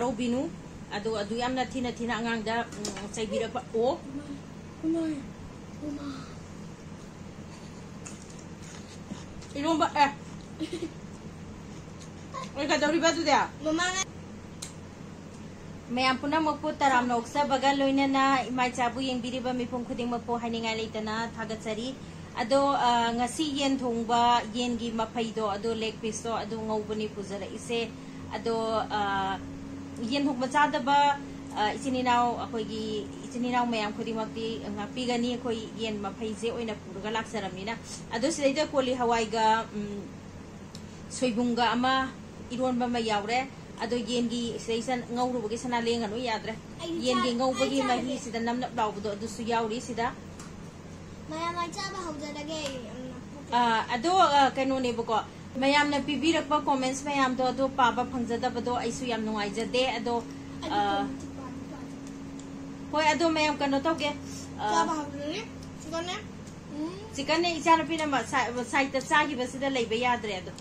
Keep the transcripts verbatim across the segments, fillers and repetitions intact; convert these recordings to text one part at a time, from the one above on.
ꯔꯧꯕꯤꯅꯨ꯫ ꯑꯗꯣ ꯑꯗꯨ ꯌꯥꯝꯅ ꯊꯤꯅ ꯊꯤꯅ ꯑꯉꯥꯡꯗ, ꯎꯝ, ꯆꯩꯕꯤꯔꯛꯄ꯫ ꯑꯣ, ꯎꯃꯥꯏ, ꯎꯃꯥ꯫ ꯏꯔꯣꯝꯕ, ꯑꯦ꯫ ꯑꯩ ꯀꯩꯗꯧꯔꯤꯕ ꯑꯗꯨꯗꯤ? ꯃꯃꯥꯅ ꯃꯌꯥꯝ ꯄꯨꯝꯅꯃꯛꯄꯨ ꯇꯔꯥꯝꯅ ꯑꯣꯛꯆꯕꯒ ꯂꯣꯏꯅꯅ ꯏꯃꯥ ꯏꯆꯥꯕꯨ ꯌꯦꯡꯕꯤꯔꯤꯕ ꯃꯤꯄꯨꯝ ꯈꯨꯗꯤꯡꯃꯛꯄꯨ ꯍꯥꯏꯅꯤꯡꯉꯥꯏ ꯂꯩꯇꯅ ꯊꯥꯒꯠꯆꯔꯤ꯫ ꯑꯗꯣ, ꯑ, ꯉꯁꯤ ꯌꯦꯟ ꯊꯣꯡꯕ, ꯌꯦꯟꯒꯤ ꯃꯐꯩꯗꯣ, ꯑꯗꯣ leg piece ꯇꯣ, ꯑꯗꯨ ꯉꯧꯕꯅꯤ ꯄꯨꯖꯔꯛꯏꯁꯦ꯫ ꯑꯗꯣ, ꯑ, ꯌꯦꯟ ꯊꯣꯡꯕ ꯆꯥꯗꯕ, ꯑ, ꯏꯆꯤꯟ ꯏꯅꯥꯎ, ꯑꯩꯈꯣꯏꯒꯤ ꯏꯆꯤꯟ ꯏꯅꯥꯎ ꯃꯌꯥꯝ ꯈꯨꯗꯤꯡꯃꯛꯇꯤ ꯉꯥꯛꯄꯤꯒꯅꯤ꯫ ꯑꯩꯈꯣꯏ ꯌꯦꯟ ꯃꯐꯩꯁꯦ ꯑꯣꯏꯅ ꯄꯨꯔꯒ ꯂꯥꯛꯆꯔꯕꯅꯤꯅ꯫ ꯑꯗꯣ ꯁꯤꯗꯩꯗ ꯀꯣꯂꯤ ꯍꯋꯥꯏꯒ, ꯎꯝ, ꯁꯣꯏꯕꯨꯝꯒ ꯑꯃ, ꯏꯔꯣꯟꯕ ꯑꯃ ꯌꯥꯎꯔꯦ꯫ ꯑꯗꯣ ꯌꯦꯟꯒꯤ ꯁꯤꯗꯩꯁꯤꯗ ꯉꯧꯔꯨꯕꯒꯤ ꯁꯅꯥ ꯂꯦꯡꯒꯅꯨ, ꯌꯥꯗ꯭ꯔꯦ꯫ ꯑꯩ ꯌꯦꯟꯒꯤ ꯆꯥ-, ꯉꯧꯕꯒꯤ ꯑꯩ ꯆꯥꯔꯒꯦ꯫ ꯃꯍꯤꯁꯤꯗ ꯅꯞ ꯅꯞ ꯂꯥꯎꯕꯗꯣ ꯑꯗꯨꯁꯨ ꯌꯥꯎꯔꯤ ꯁꯤꯗ꯫ ꯃꯌꯥꯝ ꯑꯩ ꯆꯥꯕ ꯍꯧꯖꯔꯒꯦ꯫ ꯌꯥꯝꯅ ꯄꯨꯛ-, ꯑꯥ, ꯑꯗꯣ, ꯑꯥ, ꯀꯩꯅꯣꯅꯦꯕꯀꯣ, ꯃꯌꯥꯝꯅ ꯄꯤꯕꯤꯔꯛꯄ comments ꯃꯌꯥꯝꯗꯣ ꯑꯗꯣ ꯄꯥꯕ ꯐꯪꯖꯗꯕꯗꯣ ꯑꯩꯁꯨ ꯌꯥꯝ ꯅꯨꯡꯉꯥꯏꯖꯗꯦ꯫ ꯑꯗꯣ, ꯑꯩꯗꯤ ꯑꯥ, comment ꯄꯥꯗꯤ ꯄꯥꯗꯦ꯫ ꯍꯣꯏ, ꯑꯗꯣ ꯃꯌꯥꯝ ꯀꯩꯅꯣ ꯇꯧꯒꯦ, ꯑꯥ, ꯆꯥꯕ ꯍꯧꯔꯅꯤ꯫ ꯆꯤꯛꯀꯟꯅꯦ꯫ ꯎꯝ꯫ ꯆꯤꯛꯀꯟꯅꯦ ꯏꯆꯥꯅꯨꯄꯤꯅ ꯃ-, ꯁꯥ-, side ꯇ ꯆꯥꯈꯤꯕꯁꯤꯗ ꯂꯩꯕ ꯌꯥꯗ꯭ꯔꯦ꯫ ꯑꯗꯣ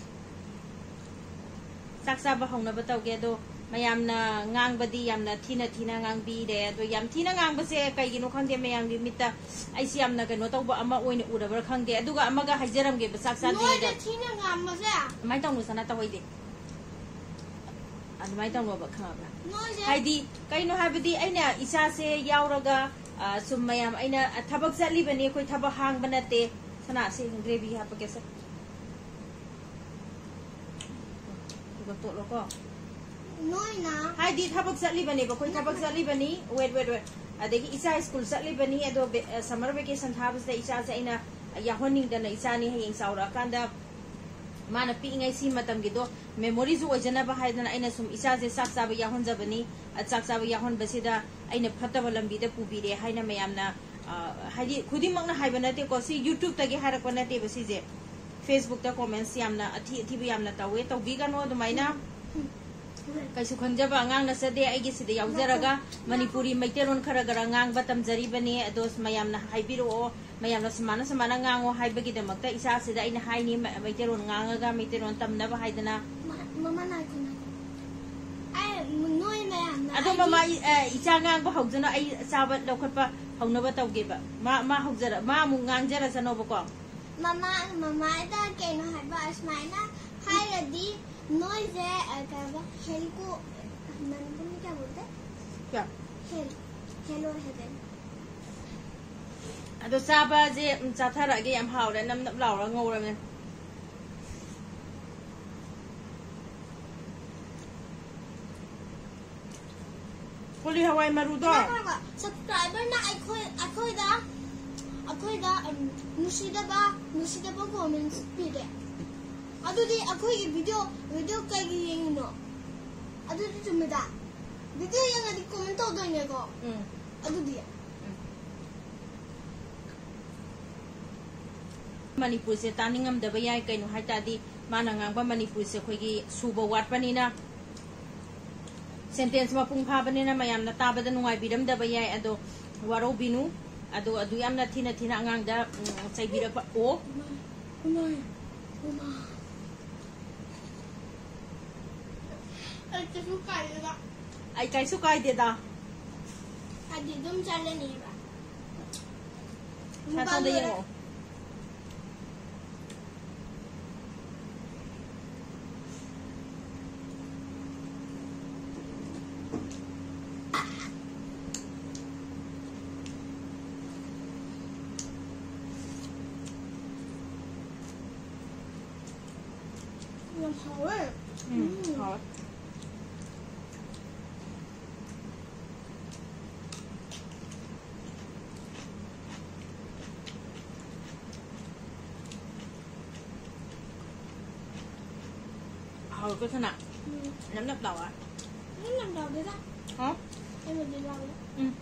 ꯆꯥꯛ ꯆꯥꯕ ꯍꯧꯅꯕ ꯇꯧꯒꯦ꯫ ꯑꯗꯣ ꯃꯌꯥꯝꯅ ꯉꯥꯡꯕꯗꯤ ꯌꯥꯝꯅ ꯊꯤꯅ ꯊꯤꯅ ꯉꯥꯡꯕꯤꯔꯦ꯫ ꯑꯗꯣ ꯌꯥꯝ ꯊꯤꯅ ꯉꯥꯡꯕꯁꯦ ꯀꯩꯒꯤꯅꯣ ꯈꯪꯗꯦ, ꯃꯌꯥꯝꯒꯤ ꯃꯤꯠꯇ ꯑꯩꯁꯤ ꯌꯥꯝꯅ ꯀꯩꯅꯣ ꯇꯧꯕ ꯑꯃ ꯑꯣꯏꯅ ꯎꯔꯕ꯭ꯔꯥ ꯈꯪꯗꯦ꯫ ꯑꯗꯨꯒ ꯑꯃꯒ ꯍꯥꯏꯖꯔꯝꯒꯦꯕ, ꯆꯥꯛ ꯆꯥꯗ꯭ꯔꯤꯉꯩꯗ꯫ ꯅꯣꯏꯗ ꯊꯤꯅ ꯉꯥꯡꯕꯁꯦ꯫ ꯑꯗꯨꯃꯥꯏꯅ ꯇꯧꯅꯨ ꯁꯅꯥ, ꯇꯧꯍꯩꯗꯦ꯫ ꯑꯗꯨꯃꯥꯏꯅ ꯇꯧꯅꯣꯕ, ꯈꯪꯉꯕ꯭ꯔꯥ? ꯅꯣꯏꯁꯦ꯫ ꯍꯥꯏꯗꯤ ꯀꯩꯅꯣ ꯍꯥꯏꯕꯗꯤ ꯑꯩꯅ ꯏꯆꯥꯁꯦ ꯌꯥꯎꯔꯒ, ꯑ, ꯁꯨꯝ ꯃꯌꯥꯝ ꯑꯩꯅ, ꯑ, ꯊꯕꯛ ꯆꯠꯂꯤꯕꯅꯤ, ꯑꯩꯈꯣꯏ ꯊꯕꯛ ꯍꯥꯡꯕ ꯅꯠꯇꯦ꯫ ꯁꯅꯥ, ꯁꯤ gravy ꯍꯥꯞꯄꯛꯀꯦꯁꯦ꯫ ꯑꯗꯨꯒ ꯇꯣꯠꯂꯣꯀꯣ꯫ ꯅꯣꯏꯅ꯫ ꯍꯥꯏꯗꯤ ꯊꯕꯛ ꯆꯠꯂꯤꯕꯅꯦꯕ, ꯑꯩꯈꯣꯏ ꯊꯕꯛ ꯆꯠꯂꯤꯕꯅꯤ꯫ Wait, wait, wait. ꯑꯗꯒꯤ ꯏꯆꯥ ꯁ꯭ꯀꯨꯜ ꯆꯠꯂꯤꯕꯅꯤ, ꯑꯗꯣ ꯕꯦ-, ꯑ, summer vacation ꯊꯥꯕꯁꯤꯗ ꯏꯆꯥꯁꯦ ꯑꯩꯅ ꯌꯥꯎꯍꯟꯅꯤꯡꯗꯅ, ꯏꯆꯥꯅꯤ ꯍꯌꯦꯡ ꯆꯥꯎꯔꯛꯑꯀꯥꯟꯗ ꯃꯥꯅ ꯄꯤꯛꯏꯉꯩ ꯁꯤ ꯃꯇꯝꯒꯤꯗꯣ memory ꯁꯨ ꯑꯣꯏꯖꯅꯕ ꯍꯥꯏꯗꯅ ꯑꯩꯅ ꯁꯨꯝ ꯏꯆꯥꯁꯦ ꯆꯥꯛ ꯆꯥꯕ ꯌꯥꯎꯍꯟꯖꯕꯅꯤ꯫ ꯑ, ꯆꯥꯛ ꯆꯥꯕ ꯌꯥꯎꯍꯟꯕꯁꯤꯗ ꯑꯩꯅ ꯐꯠꯇꯕ ꯂꯝꯕꯤꯗ ꯄꯨꯕꯤꯔꯦ ꯍꯥꯏꯅ ꯃꯌꯥꯝꯅ, ꯑ, ꯍꯥꯏꯗꯤ ꯈꯨꯗꯤꯡꯃꯛꯅ ꯍꯥꯏꯕ ꯅꯠꯇꯦꯀꯣ, ꯁꯤ YouTube ꯇꯒꯤ ꯍꯥꯏꯔꯛꯄ ꯅꯠꯇꯦꯕ ꯁꯤꯁꯦ꯫ Facebook ꯇ comments ꯌꯥꯝꯅ ꯑꯊꯤ ꯑꯊꯤꯕ ꯌꯥꯝꯅ ꯇꯧꯋꯦ, ꯇꯧꯕꯤꯒꯅꯨ ꯑꯗꯨꯃꯥꯏꯅ꯫ ꯀꯩꯁꯨ ꯈꯟꯖꯕ ꯑꯉꯥꯡ ꯅꯠꯆꯗꯦ, ꯑꯩꯒꯤ ꯁꯤꯗ ꯌꯥꯎꯖꯔꯒ ꯃꯅꯤꯄꯨꯔꯤ ꯃꯩꯇꯩꯂꯣꯟ ꯈꯔ ꯈꯔ ꯉꯥꯡꯕ ꯇꯝꯖꯔꯤꯕꯅꯤ꯫ ꯑꯗꯣ ꯃꯌꯥꯝꯅ ꯍꯥꯏꯕꯤꯔꯛꯑꯣ, ꯃꯌꯥꯝꯅ ꯁꯨꯃꯥꯏꯅ ꯁꯨꯃꯥꯏꯅ ꯉꯥꯡꯉꯣ ꯍꯥꯏꯕꯒꯤꯗꯃꯛꯇ ꯏꯆꯥꯁꯤꯗ ꯑꯩꯅ ꯍꯥꯏꯅꯤ, ꯃ-, ꯃꯩꯇꯩꯂꯣꯟ ꯉꯥꯡꯉꯒ ꯃꯩꯇꯩꯂꯣꯟ ꯇꯝꯅꯕ ꯍꯥꯏꯗꯅ꯫ ꯃ-, ꯃꯃꯥ ꯅꯥꯏꯈꯣ, ꯅꯥꯏꯈꯣ꯫ ꯑꯩ ꯅꯣꯏ ꯃꯃꯥ, ꯑꯦ, ꯏꯆꯥ ꯉꯥꯡꯕ ꯍꯧꯗꯅ ꯑꯩ ꯆꯥꯕ ꯂꯧꯈꯠꯄ ꯍꯧꯅꯕ ꯇꯧꯒꯦꯕ꯫ ꯃꯥ, ꯃꯥ ꯍꯧꯖꯔ-, ꯃꯥ ꯑꯃꯨꯛ ꯉꯥꯡꯖꯔꯁꯅꯣꯕꯀꯣ꯫ ꯃꯃꯥ, ꯃꯃꯥꯗ ꯀꯩꯅꯣ ꯍꯥꯏꯕ, ꯑꯁꯨꯃꯥꯏꯅ ꯍꯥꯏꯔꯗꯤ ꯅꯣꯏꯁꯦ, ꯑ, ꯀꯩ ꯍꯥꯏꯕ, ꯍꯦꯜꯀꯣ, ꯃꯅꯤꯄꯨꯔꯤ ꯀꯌꯥ ꯕꯣꯜꯇꯦ? ꯀꯌꯥ? ꯍꯦꯜ, ꯍꯦꯜ ꯑꯣꯔ ꯍꯦꯚꯦꯟ꯫ ꯑꯗꯣ ꯆꯥꯕꯁꯦ, ꯎꯝ, ꯆꯥꯊꯔꯛꯑꯒꯦ꯫ ꯌꯥꯝ ꯍꯥꯎꯔꯦ, ꯅꯞ ꯅꯞ ꯂꯥꯎꯔꯒ ꯉꯧꯔꯕꯅꯦ꯫ ꯀꯣꯂꯤ ꯍꯋꯥꯏ ꯃꯔꯨꯗꯣ꯫ ꯁꯕꯁꯀ꯭ꯔꯥꯏꯕꯔꯅ ꯑꯩꯈꯣꯏ, ꯑꯩꯈꯣꯏꯗ, ꯑꯩꯈꯣꯏꯗ, ꯎꯝ, ꯅꯨꯡꯁꯤꯗꯕ, ꯅꯨꯡꯁꯤꯗꯕ ꯀꯣꯃꯦꯟꯠꯁ ꯄꯤꯔꯦ꯫ ꯑꯗꯨꯗꯤ ꯑꯩꯈꯣꯏꯒꯤ ꯚꯤꯗꯤꯑꯣ, ꯚꯤꯗꯤꯑꯣ ꯀꯩꯒꯤ ꯌꯦꯡꯉꯤꯅꯣ? ꯑꯗꯨꯗꯤ ꯆꯨꯝꯃꯤꯗ꯫ ꯚꯤꯗꯤꯑꯣ ꯌꯦꯡꯉꯗꯤ ꯀꯣꯃꯦꯟꯠ ꯇꯧꯗꯣꯏꯅꯦꯀꯣ꯫ ꯎꯝ꯫ ꯑꯗꯨꯗꯤ? ꯎꯝ꯫ ꯃꯅꯤꯄꯨꯔꯁꯦ ꯇꯥꯅꯤꯡꯉꯝꯗꯕ ꯌꯥꯏ꯫ ꯀꯩꯅꯣ ꯍꯥꯏ ꯇꯥꯔꯗꯤ, ꯃꯥꯅ ꯉꯥꯡꯕ ꯃꯅꯤꯄꯨꯔꯁꯦ ꯑꯩꯈꯣꯏꯒꯤ ꯁꯨꯕ ꯋꯥꯠꯄꯅꯤꯅ, ꯁꯦꯟꯇꯦꯟꯁ ꯃꯄꯨꯡ ꯐꯥꯕꯅꯤꯅ ꯃꯌꯥꯝꯅ ꯇꯥꯕꯗ ꯅꯨꯡꯉꯥꯏꯕꯤꯔꯝꯗꯕ ꯌꯥꯏ꯫ ꯑꯗꯣ ꯋꯥꯔꯧꯕꯤꯅꯨ꯫ ꯑꯗꯣ ꯑꯗꯨ ꯌꯥꯝꯅ ꯊꯤꯅ ꯊꯤꯅ ꯑꯉꯥꯡꯗ, ꯎꯝ, ꯆꯩꯕꯤꯔꯛꯄ꯫ ꯑꯣ꯫ ꯏꯃꯥ, ꯏꯃꯥ, ꯏꯃꯥ꯫ ꯑꯩ ꯀꯩꯁꯨ ꯀꯥꯏꯗꯦꯗ꯫ ꯑꯩ ꯀꯩꯁꯨ ꯀꯥꯏꯗꯦꯗ꯫ ꯍꯥꯏꯗꯤ ꯑꯗꯨꯝ ꯆꯠꯂꯅꯤꯕ꯫ ꯁꯥ ꯊꯣꯡꯗ ꯌꯦꯡꯉꯛꯑꯣ꯫ ꯌꯥꯝ ꯍꯥꯎꯋꯦ꯫ ꯎꯝ, ꯎꯝ꯫ ꯍꯥꯎꯋꯦ꯫ ꯍꯥꯎꯋꯦꯀꯣ, ꯁꯅꯥ? ꯎꯝ꯫ ꯅꯞ ꯅꯞ ꯂꯥꯎꯋꯦ꯫ ꯅꯞ ꯅꯞ ꯂꯥꯎꯗꯦꯗ꯫ ꯍꯥ? ꯑꯩꯕꯨꯗꯤ ꯂꯥꯎꯋꯦ꯫ ꯎꯝ꯫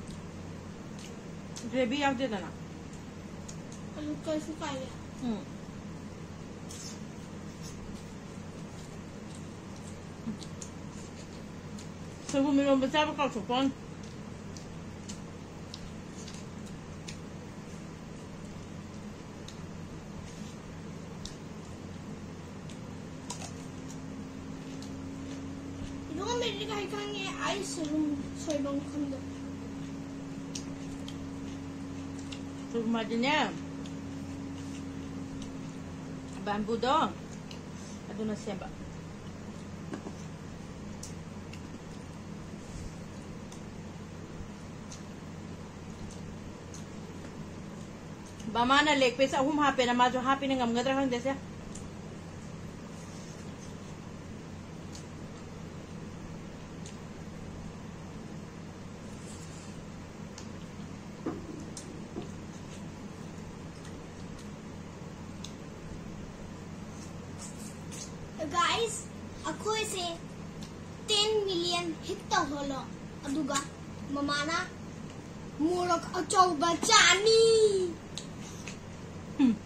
ꯒ꯭ꯔꯦꯚꯤ ꯌꯥꯎꯗꯦꯗꯅ꯫ ꯑꯗꯨ ꯀꯩꯁꯨ ꯀꯥꯏꯗꯦ꯫ ꯎꯝ꯫ ꯁꯣꯏꯕꯨꯝ ꯏꯔꯣꯝꯕ ꯆꯥꯕ ꯀꯥꯎꯊꯣꯛꯄ ꯋꯥꯅꯤ꯫ ꯏꯔꯣꯝꯕꯗꯤ ꯀꯩ ꯈꯪꯉꯦ? ꯑꯩ ꯁꯣꯏꯕꯨꯝ, ꯁꯣꯏꯕꯨꯝ ꯈꯪꯗꯦ꯫ ꯁꯣꯏꯕꯨꯝ ꯍꯥꯏꯗꯤꯅꯦ, ꯕꯦꯝꯕꯨꯗꯣ, ꯑꯗꯨꯅ ꯁꯦꯝꯕ꯫ ꯕꯃꯥꯅ leg piece ꯑꯍꯨꯝ ꯍꯥꯞꯄꯦꯅ, ꯃꯥꯁꯨ ꯍꯥꯞꯄꯤꯅ ꯉꯝꯒꯗ꯭ꯔꯥ ꯈꯪꯗꯦꯁꯦ꯫ Guys, ꯑꯩꯈꯣꯏꯁꯦ ten million hit ꯇꯧꯍꯜꯂꯣ, ꯑꯗꯨꯒ ꯃꯃꯥꯅ ꯃꯣꯔꯣꯛ ꯑꯆꯧꯕ ꯆꯥꯅꯤ꯫ ꯎꯝ꯫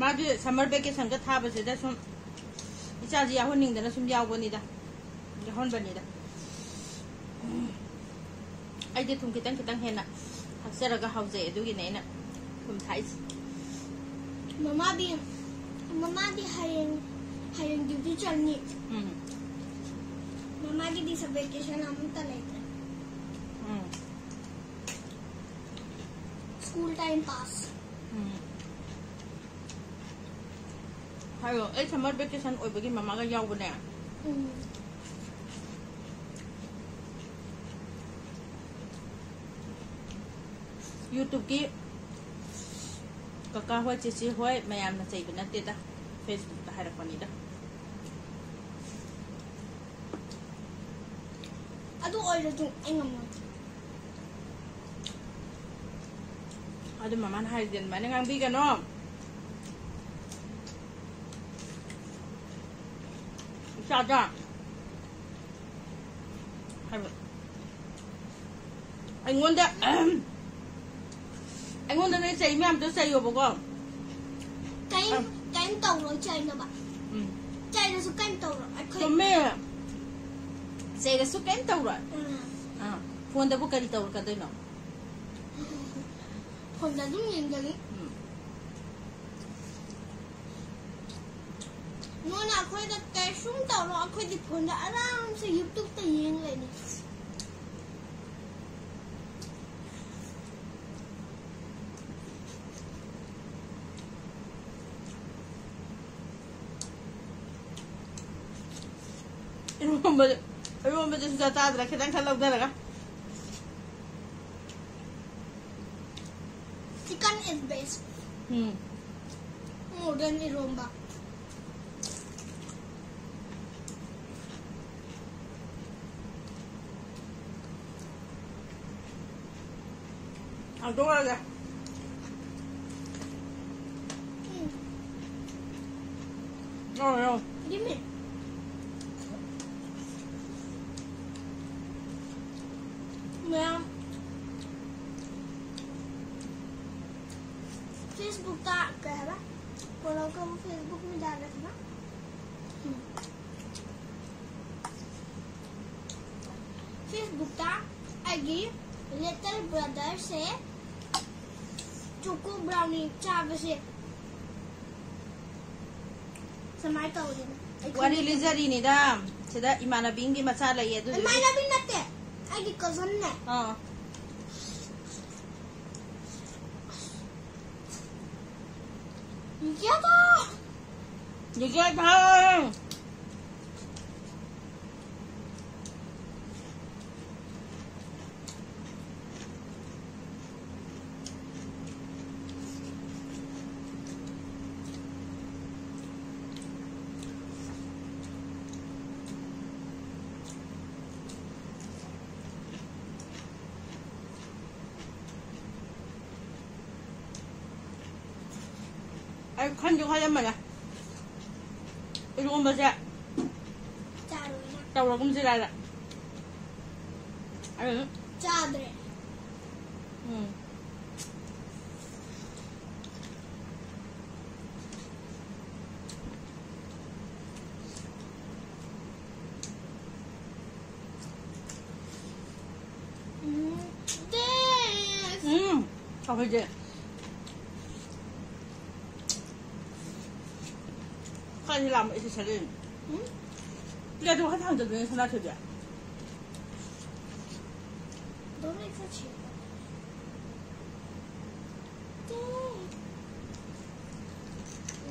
ꯃꯥꯗꯤ summer vacationꯒ ꯊꯥꯕꯁꯤꯗ ꯁꯨꯝ ꯏꯆꯥꯁꯤ ꯌꯥꯎꯍꯟꯅꯤꯡꯗꯅ ꯁꯨꯝ ꯌꯥꯎꯕꯅꯤꯗ, ꯌꯥꯎꯍꯟꯕꯅꯤꯗ꯫ ꯑꯩꯗꯤ ꯊꯨꯝ ꯈꯤꯇꯪ ꯈꯤꯇꯪ ꯍꯦꯟꯅ ꯊꯥꯛꯆꯔꯒ ꯍꯥꯎꯖꯩ, ꯑꯗꯨꯒꯤꯅꯦ ꯑꯩꯅ ꯊꯨꯝ ꯊꯥꯛꯏꯁꯦ꯫ ꯃꯃꯥꯗꯤ, ꯃꯃꯥꯗꯤ ꯍꯌꯦꯡ, ꯍꯌꯦꯡ duty ꯆꯠꯅꯤ꯫ ꯎꯝ꯫ ꯃꯃꯥꯒꯤꯗꯤ summer vacation ꯑꯃꯠꯇ ꯂꯩꯇ꯭ꯔꯦ꯫ ꯎꯝ꯫ School time pass꯫ ꯎꯝ꯫ ꯍꯥꯏꯌꯣ, ꯑꯩ summer vacation ꯑꯣꯏꯕꯒꯤ ꯃꯃꯥꯒ ꯌꯥꯎꯕꯅꯦ꯫ ꯎꯝ꯫ YouTubeꯀꯤ ꯀꯀꯥ ꯍꯣꯏ, ꯆꯦꯆꯦ ꯍꯣꯏ ꯃꯌꯥꯝꯅ ꯆꯩꯕ ꯅꯠꯇꯦꯗ, Facebookꯇ ꯍꯥꯏꯔꯛꯄꯅꯤꯗ꯫ ꯑꯗꯨ ꯑꯣꯏꯔꯁꯨ ꯑꯩ ꯉꯝꯃꯣꯏ꯫ ꯑꯗꯨ ꯃꯃꯥꯅ ꯍꯥꯏꯔꯤꯁꯦ ꯑꯗꯨꯃꯥꯏꯅ ꯉꯥꯡꯕꯤꯒꯅꯣ꯫ ꯏꯆꯥꯗ ꯍꯥꯏꯕ꯫ ꯑꯩꯉꯣꯟꯗ, ꯑꯩꯉꯣꯟꯗ ꯅꯣꯏ ꯆꯩ ꯃꯌꯥꯝꯗꯣ ꯆꯩꯌꯣꯕꯀꯣ꯫ ꯀꯩꯝ, ꯑ꯫ ꯀꯩꯝ ꯇꯧꯔꯣꯏ ꯆꯩꯅꯕ꯫ ꯎꯝ꯫ ꯆꯩꯔꯁꯨ ꯀꯩꯝ ꯇꯧꯔꯣꯏ꯫ ꯑꯩꯈꯣꯏ ꯆꯨꯝꯃꯦ꯫ ꯆꯩꯔꯁꯨ ꯀꯩꯝ ꯇꯧꯔꯣꯏ꯫ ꯎꯝ꯫ ꯑꯥ꯫ ꯐꯣꯟꯗꯕꯨ ꯀꯔꯤ ꯇꯧꯔꯛꯀꯗꯣꯏꯅꯣ? ꯐꯣꯟꯗ ꯑꯗꯨꯝ ꯌꯦꯡꯖꯒꯦ꯫ ꯎꯝ꯫ ꯅꯣꯏꯅ ꯑꯩꯈꯣꯏꯗ ꯀꯩꯁꯨꯝ ꯇꯧꯔꯣ, ꯑꯩꯈꯣꯏꯗꯤ ꯐꯣꯟꯗ ꯑꯔꯥꯝꯁꯦ YouTube ꯌꯦꯡ ꯂꯩꯅꯤ꯫ ꯏꯔꯣꯝꯕꯗ, ꯏꯔꯣꯝꯕꯗꯁꯨ ꯆꯥ ꯆꯥꯗ꯭ꯔꯥ, ꯈꯤꯇꯪ ꯈꯔ ꯂꯧꯊꯔꯒ꯫ Chicken is best. Um. More than ꯏꯔꯣꯝꯕ꯫ ꯍꯥꯡꯗꯣꯛꯑꯒꯦ꯫ ꯎꯝ꯫ ꯌꯥꯎꯔꯣ, ꯌꯥꯎꯔꯣ꯫ ꯃꯌꯥꯝ Facebook ꯀꯩ ꯍꯥꯏꯕ? ꯀꯣꯂꯣ ꯀꯕꯨ Facebook ꯃꯦ ꯗꯥꯜ ꯔꯈꯅꯥ꯫ ꯎꯝ꯫ Facebook ꯑꯩꯒꯤ little brother ꯁꯦ choco brownie ꯆꯥꯕꯁꯦ ꯁꯨꯃꯥꯏꯅ ꯇꯧꯗꯅ꯫ ꯑꯩ ꯋꯥꯔꯤ ꯈꯪꯗꯦ꯫ ꯂꯤꯖꯔꯤꯅꯤꯗ꯫ ꯁꯤꯗ ꯏꯃꯥꯟꯅꯕꯤꯒꯤ ꯃꯆꯥ ꯂꯩꯌꯦ, ꯑꯗꯨꯗꯨꯒꯤ꯫ ꯏꯃꯥꯟꯅꯕꯤ ꯅꯠꯇꯦ, ꯑꯩꯒꯤ cousin ꯅꯦ꯫ ꯑꯥ꯫ ꯌꯦꯗꯥ! ꯌꯦꯗꯥ! ꯑꯩ ꯈꯟꯁꯨ ꯈꯜꯂꯝꯕꯅꯦ꯫ ꯏꯔꯣꯝꯕꯁꯦ ꯆꯥꯔꯣꯏꯅ꯫ ꯇꯧꯔꯒꯨꯝꯁꯤꯔꯥꯅ꯫ ꯑꯗꯨ ꯆꯥꯗ꯭ꯔꯦ꯫ ꯎꯝ꯫ ꯑꯩꯈꯣꯏꯁꯦ ꯈꯔꯗꯤ ꯂꯥꯝꯃꯛꯑꯦ ꯁꯤ ꯁꯒꯦꯟ꯫ ꯎꯝ? ꯄ꯭ꯂꯦꯠꯇꯣ ꯈꯔ ꯊꯥꯡꯖꯜꯂꯨꯅꯦ ꯁꯅꯥꯊꯣꯏꯕꯤ꯫ दोनों एक साथ छील दो।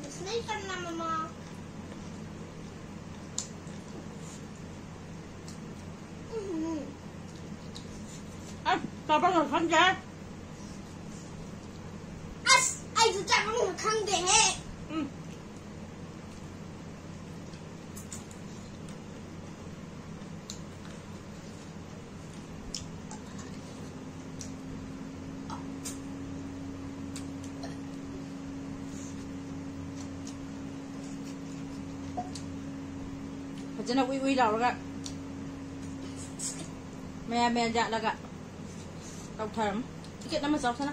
इसने ही करना, मम्मा। हम्म। अब पापा का खान क्या है? ꯑꯁ, ꯑꯩꯁꯨ ꯆꯥꯛ ꯑꯃꯨꯛ ꯈꯪꯗꯦꯍꯦ꯫ ꯎꯝ꯫ ꯐꯖꯅ ꯎꯏ ꯎꯏ ꯂꯥꯎꯔꯒ ꯃꯌꯥꯟ ꯃꯌꯥꯟ ꯌꯥꯠꯂꯒ ꯇꯧꯊꯔꯝꯃꯨ꯫ ꯄꯤꯀꯦꯠ ꯑꯃ ꯆꯥꯎꯁꯅ꯫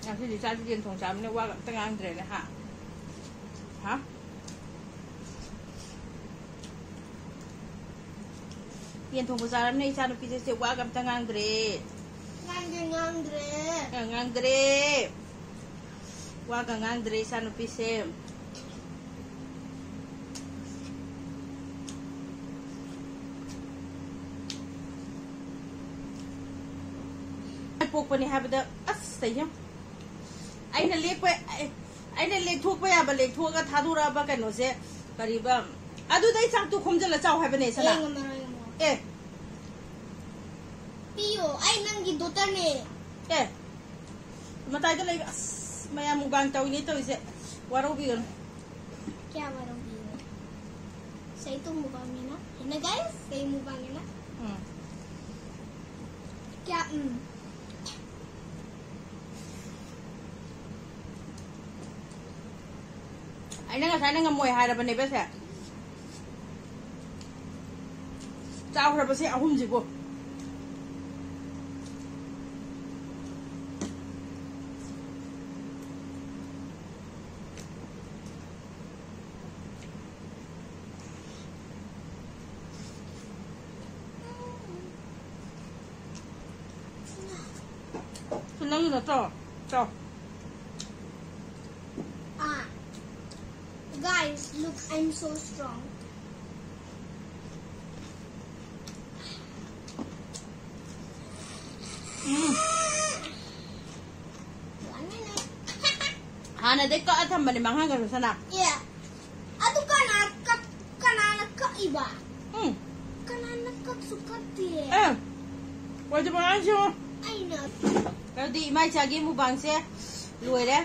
ꯉꯁꯤꯗꯤ ꯆꯥꯛꯁꯤ ꯌꯦꯟ ꯊꯣꯡ ꯆꯥꯕꯅꯤꯅ ꯋꯥꯒ ꯑꯝꯇ ꯉꯥꯡꯗ꯭ꯔꯦꯅꯦ, ꯍꯥ? ꯍꯥ? ꯌꯦꯟ ꯊꯣꯡꯕ ꯆꯥꯔꯕꯅꯤꯅ ꯏꯆꯥ ꯅꯨꯄꯤꯁꯦ ꯋꯥꯒ ꯑꯝꯇ ꯉꯥꯡꯗ꯭ꯔꯦ꯫ ꯉꯥꯡꯗ꯭ꯔꯦ, ꯉꯥꯡꯗ꯭ꯔꯦ꯫ ꯑ, ꯉꯥꯡꯗ꯭ꯔꯦ꯫ ꯋꯥꯒ ꯉꯥꯡꯗ꯭ꯔꯦ ꯏꯆꯥ ꯅꯨꯄꯤꯁꯦ꯫ ꯄꯣꯛꯄꯅꯤ ꯍꯥꯏꯕꯗ ꯑꯁ ꯇꯩꯖꯝ꯫ ꯑꯩꯅ ꯂꯦꯛꯄ, ꯑꯩ-, ꯑꯩꯅ ꯂꯦꯛꯊꯣꯛꯄ ꯌꯥꯕ ꯂꯦꯛꯊꯣꯛꯑꯒ ꯊꯥꯗꯣꯔꯛꯑꯕ ꯀꯩꯅꯣꯁꯦ, ꯀꯔꯤꯕ, ꯑꯗꯨꯗ ꯑꯩ ꯆꯥꯛꯇꯣ ꯈꯣꯝꯖꯤꯜꯂ ꯆꯥꯎ ꯍꯥꯏꯕꯅꯦ, ꯁꯅꯥ꯫ ꯑꯩ ꯉꯝꯃꯔꯣꯏ, ꯉꯝꯃꯔꯣꯏ꯫ ꯑꯦ꯫ ꯄꯤꯌꯣ, ꯑꯩ ꯅꯪꯒꯤ ꯗꯣꯇꯔꯅꯦ꯫ ꯑꯦ꯫ ꯃꯇꯥꯏꯗ ꯂꯩꯕ, ꯑꯁ, ꯃꯌꯥꯝ ꯃꯨꯛꯕꯥꯡ ꯇꯧꯏꯅꯦ ꯇꯧꯔꯤꯁꯦ꯫ ꯋꯥꯔꯧꯕꯤꯒꯅꯨ꯫ क्या वाला वीडियो? सही तो मुबांग है ना? है ना गाइस? सही मुबांग है ना? ꯎꯝ꯫ क्या, ꯎꯝ? ꯑꯩꯅ ꯉꯁꯥꯏꯅ ꯉꯝꯃꯣꯏ ꯍꯥꯏꯔꯕꯅꯦꯕ ꯁꯦ꯫ ꯆꯥꯎꯈ꯭ꯔꯕꯁꯦ ꯑꯍꯨꯝꯁꯤꯕꯨ꯫ ꯅꯪꯒꯤ ꯅꯠꯇ꯭ꯔꯣ? ꯆꯥꯎ꯫ Ah. Guys, look, I'm so strong. Um. One minute. ꯍꯥꯟꯅꯗꯩ ꯀꯛꯑ ꯊꯝꯕꯅꯦ ꯃꯥꯡꯍꯟꯒꯅꯨ ꯁꯅꯥ꯫ Yeah. ꯑꯗꯨ ꯀꯅꯥ ꯀꯛ ꯀꯅꯥꯅ ꯀꯛꯏꯕ? ꯎꯝ. ꯀꯅꯥꯅ ꯀꯛꯁꯨ ꯀꯛꯇꯦ꯫ ꯑꯦ. ꯑꯣꯏꯗꯕ ꯉꯥꯡꯁꯨ꯫ ꯑꯩꯅ ꯑꯗꯨꯗꯤ ꯏꯃꯥ ꯏꯆꯥꯒꯤ ꯃꯨꯛꯕꯥꯡꯁꯦ ꯂꯣꯏꯔꯦ꯫